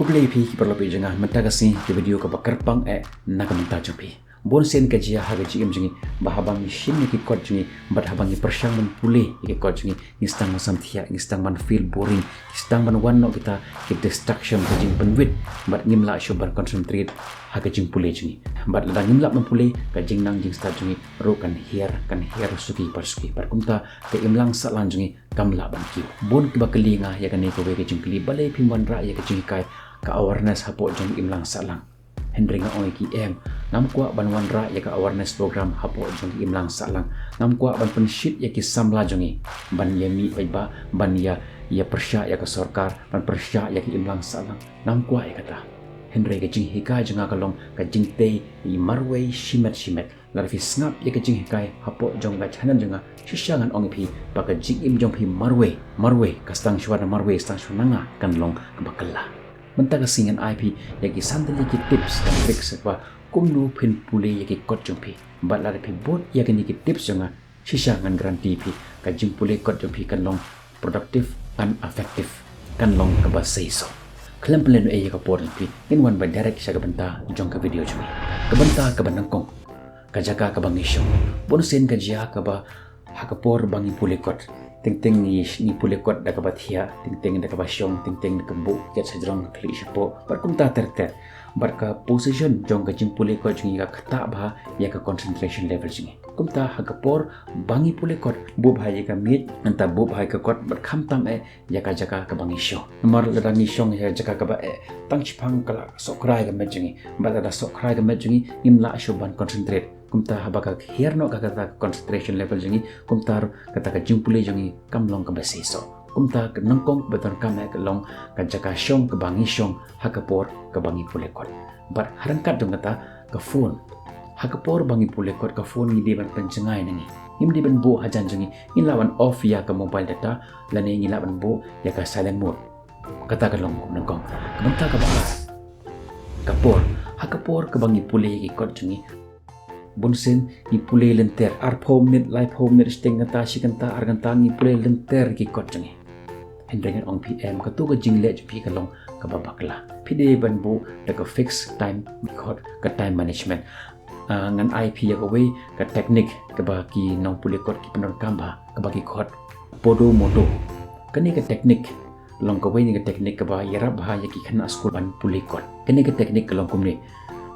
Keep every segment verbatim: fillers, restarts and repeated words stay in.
Khublei phi ki paralok jong nga, mynta ka sngi ki video kaba kyrpang eh na ka bynta jong phi. Bun sien ka jia ha ka jingim jong ngi ba haba ngi shim ïa ki kot jong ngi bad haba ngi pyrshang ban pule ïa ki kot jong ngi, ngi sdang ban samthiah, ngi sdang ban feel boring, ngi sdang ban wan noh kita ki distraction, ka jingpynwit, bad ngim lah shuh ban concentrate ha ka jingpule jong ngi. Bad lada ngim lah ban pule, ka jingnang jingstad jong ngi ruh kan hiar, kan hiar suki par suki. Bad kumta ka imlang sahlang jong ngi kam lah ban kiew. Bun kiba kylli nga ïa kane kawei ka jingkylli, balei phim wanrah ïa ka jinghikai, ka awareness hapoh jong ka imlang sahlang? Hynrei nga ong ïa ki, em, ngam kwah ban wanrah ïa ka awareness program hapoh jong ka imlang sahlang. Ngam kwah ban pynshit ïa ki samla jong ngi ban ïa mih paidbah, ban ïa, ïa pyrshah ïa ka sorkar, ban pyrshah ïa ka imlang sahlang. Ngam kwah ïa kata. Hynrei ka jinghikai jong nga ka long ka jingtei ïa i marwei shimet shimet. Lada phi sngap ïa ka jinghikai hapoh jong ka channel jong nga, shisha ngan ong ïa phi ba ka jingim jong phi marwei, marwei, ka sdang shuwa na marwei, sdang shuwa na nga, kan long kaba kylla. Mynta ka sngi ngan ai phi ïa ki san tylli ki tips and tricks ba kumno phin pule ïa ki kot jong phi. Bad lada phi bud ïa kine ki tips jong nga, shisha ngan guarantee phi ka jingpule kot jong phi kan long productive and effective, kan long kaba seisoh. Khlem pynlehnohei ïa ka por jong phi, ngin wan beit direct sha ka bynta jong ka video jong ngi. Ka bynta kaba nyngkong, ka jaka kaba ngi shong. Bun sien ka jia kaba ha ka por ba ngi pule kot, teng teng ngi, ngi pule kot da kaba thiah, teng teng da kaba shong, teng teng da kaba buh ket shajrong, khlieh shapoh, bad kumta ter ter. Bad ka position jong ka jingpule kot jong ngi ka ktah bha ïa ka concentration level jong ngi. Kumta ha ka por ba ngi pule kot, buh bha ïa ka miej, nangta buh bha ïa ka kot, bad khamtam eh ïa ka jaka kaba ngi shong. Namar lada ngi shong ïa ka jaka kaba eh, tang shiphang ka la sohkhrai ka met jong ngi. Bad lada sohkhrai ka met jong ngi, ngim lah shuh ban concentrate. Kumta haba ka hiar noh ka kata ka concentration level jong ngi, kumta ruh kata ka jingpule jong ngi kam long kaba seisoh. Kumta ka nyngkong ba donkam eh ka long ka jaka shong kaba ngi shong ha ka por kaba ngi pule kot. Bad ha ryngkat jong kata, ka phone. Ha ka por ba ngi pule kot, ka phone ngi dei ban pynjngai na ngi. Ngim dei ban buh hajan jong ngi. Ngin lah ban off ïa ka mobile data, lane ngi lah ban buh ïa ka silent mode. Kata ka long kaba nyngkong. Ka bynta kaba ar, ka por. Ha ka por kaba ngi pule ïa ki kot jong ngi, bun sien ngi pule lynter, arphew minit, laiphew minit, shiteng kynta, shi kynta, ar kynta, ngi pule lynter ïa ki kot jong ngi. Hynrei ngan ong phi, em, kato ka jingleh jong phi ka long kaba bakla. Phi dei ban buh da ka fixed time, ki khot ka time management. Ah, ngan ai phi ïa kawei ka technique kaba ki nongpule kot ki pyndonkam bha, kaba ki khot Pomodoro. Kane ka technique long kawei na ki technique kaba ïarap bha ïa ki khynnah skul ban pule kot. Kane ka technique ka long kumne.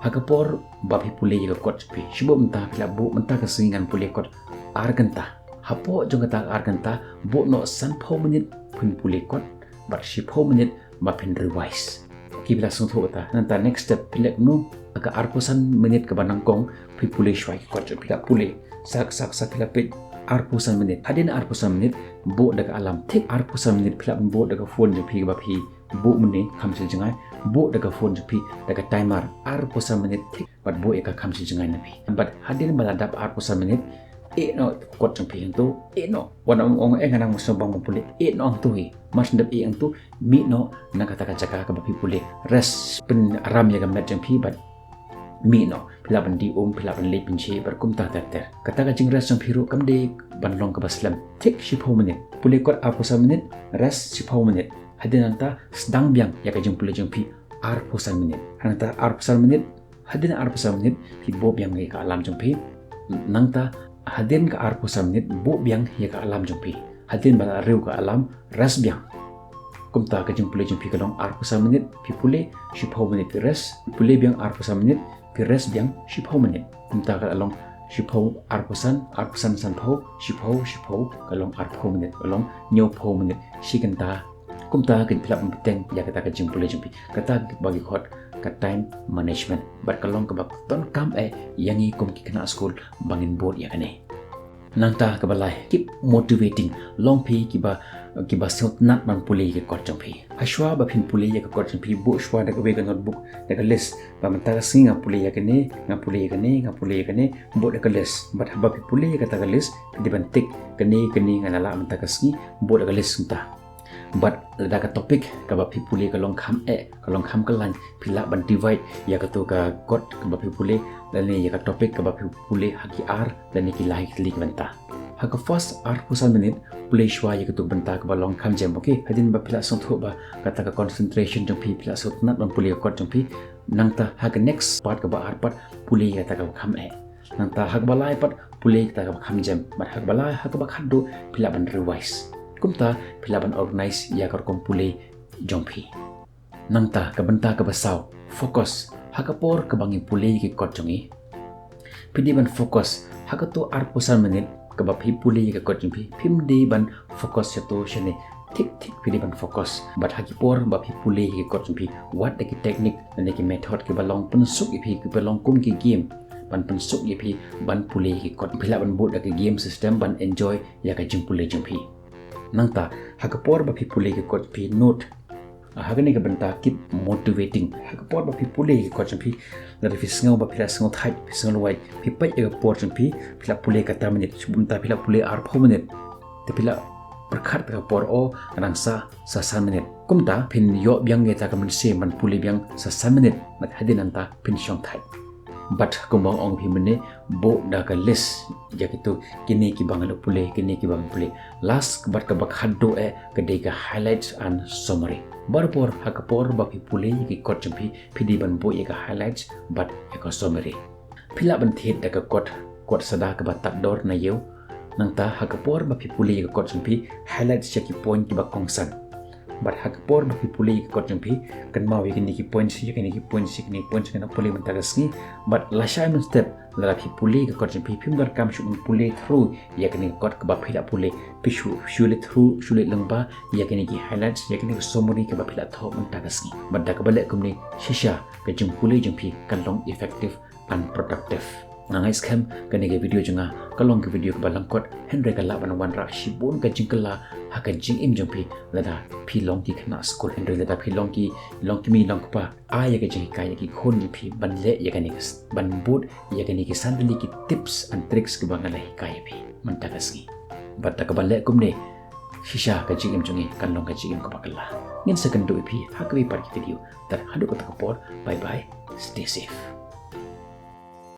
Ha ka por ba phi pule ïa ka kot jong phi, shu buh mynta, phi lah buh mynta ka sngi ngan pule kot ar kynta. Hapoh jong kata ar kynta, buh noh sanphew minit phin pule kot, bad shiphew minit ba phin revise. Ki, phi la sngewthuh kata. Nangta next step, phi leh kumno? Ka arphew san minit kaba nyngkong, phi pule shuwa ïa ki kot jong phi, phi la pule. Sa, sa, sa phi la peit arphew san minit. Hadien arphew san minit, buh da ka alarm. Thik arphew san minit, phi lah ban buh da ka phone jong phi kaba phi buh mynne, kham sha jngai. Buh da ka phone jong phi da ka timer arphew san minit thik, bad buh ïa ka kham sha jngai na phi. Bad hadien ba la dap arphew san minit, ïeh noh kot jong phi hangto, ïeh noh. Wat ong, ong, eh, nga nang mynsngew bang ban pule, ïeh noh hangto hi. Mar shu dep ïeh hangto, mih noh na kata ka jaka kaba phi pule. Rest, pynaram ïa ka met jong phi bad mih noh. Phi lah ban dih um, phi lah ban leit pynjhieh, bad kumta ter ter. Kata ka jingrest jong phi ruh kam dei ban long kaba slem. Thik shiphew minit. Pule kot arphew san minit, rest shiphew minit. Hadien nangta sdang biang ïa ka jingpule jong phi arphew san minit. Nangta arphew san minit, hadien arphew san minit, phi buh biang ïa ka alarm jong phi. Nangta hadien ka arphew san minit, buh biang ïa ka alarm jong phi. Hadien ba la riew ka alarm, rest biang. Kumta ka jingpule jong phi ka long arphew san minit, phi pule, shiphew minit phi rest, phi pule biang arphew san minit, phi rest biang shiphew minit. Kumta ka la long shiphew, arphew san, arphew san, sanphew, shiphew, shiphew, ka long arphew minit, ka long hynñiewphew minit, shi kynta. Kumta ka, phi lah ban bteng ïa kata ka jingpule jong phi. Kata kaba ki khot ka time management. Bad ka long kaba donkam eh ïa ngi kum ki khynnah skul ba ngin bud ïa kane. Nangta kaba lai, keep motivating. Long phi kiba, kiba sngewtynnat ban pule ïa ki kot jong phi. Hashwa ba phin pule ïa ki kot jong phi, buh shuwa da kawei ka notebook, da ka list. Ba mynta ka sngi nga pule ïa kane, nga pule ïa kane, nga pule ïa kane, buh da ka list. Bad haba phi pule ïa kata ka list, phi dei ban tick, kane, kane nga la lah mynta ka sngi, buh da ka list mynta. Bad lada ka topic kaba phi pule ka long kham eh, ka long kham khlaiñ, phi lah ban divide ïa kato ka kot kaba phi pule, lane ïa ka topic kaba phi pule ha ki ar lane ki lai tylli ki bynta. Ha ka first arphew san minit, pule shuwa ïa katu ka bynta kaba long kham jem, okay? Hadien ba phi la sngewthuh ba kata ka concentration jong phi, phi la sngewtynnat ban pule ïa ka kot jong phi. Nangta ha ka next part kaba ar pat, pule ïa kata kaba kham eh. Nangta ha kaba lai pat, pule ïa kata kaba kham jem. Bad ha kaba lai, ha kaba khatduh, phi lah ban revise. Kumta, phi lah ban organize ïa ka rukom pule jong phi. Nangta ka bynta kaba saw, focus. Ha ka por kaba ngi pule ïa ki kot jong ngi, phi dei ban focus. Ha katu arphew san minit kaba phi pule ïa ki kot jong phi, phim dei ban focus shato shane. Thik thik phi dei ban focus. Bad ha ki por ba phi pule ïa ki kot jong phi, wat da ki technique ne ki method kiba long pynsuk ïa phi, kiba long kum ki game, ban pynsuk ïa phi ban pule ïa ki kot. Phi lah ban bud da ki game system ban enjoy ïa ka jingpule jong phi. Nangta ha ka por ba phi pule ïa ki kot jong phi, note, ha kane ka bynta keep motivating. Ha ka por ba phi pule ïa ki kot jong phi, lada phi sngew ba phi la sngew thait, phi sngew lwait, phi peit ïa ka por jong phi, phi la pule kata minit, kumta phi la pule arphew minit. Te phi la pyrkhat ka por, o, nang sa, sa san minit. Kumta phin ïoh biang ïa kata ka mynsiem ban pule biang sa san minit. Bad hadien nangta phin shong thait. Bad kumba ong phi mynne, buh da ka list ïa kitu, kine kiba nga la pule, kine kiba nga pule. Last bad kaba khatduh eh ka dei ka highlights and summary. Barabor ha ka por ba phi pule ïa ki kot jong phi, phi dei ban buh ïa ka highlights bad ïa ka summary. Phi lah ban thied da ka kot, kot sada kaba tad dor na ïew. Nangta ha ka por ba phi pule ïa ka kot jong phi, highlights ïa ki point kiba kongsan. Bad ha ka por ba phi pule ïa ka kot jong phi, kynmaw ïa kine ki points, ïa kine ki points, ïa kine ki points nga la pule mynta ka sngi. Bad lashai mynstep, lada phi pule ïa ka kot jong phi, phim donkam shuh ban pule through ïa kane ka kot kaba phi la pule. Phi shu, shu leit through, shu leit lyngba ïa kine ki highlights, ïa kine ki summary kaba phi la thoh mynta ka sngi. Bad da kaba leh kumne, shisha ka jingpule jong phi kan long effective and productive. Nga ngeit skhem kane ka video jong nga ka long ka video kaba lyngkot, hynrei ka lah ban wanrah shibun ka jingkylla ha ka jingim jong phi lada phi long ki khynnah skul, hynrei lada phi long ki, long ki kmie long ki kpa, ai ïa ka jinghikai ïa ki khun jong phi ban leh ïa kane ka s-, ban bud ïa kine ki san tylli ki tips and tricks kiba nga la hikai ïa phi mynta ka sngi. Bad da kaba leh kumne, shisha ka jingim jong ngi kan long ka jingim kaba kylla. Ngin sa kynduh ïa phi ha kawei pat ka video. Tad haduh kata ka por, bye bye, stay safe.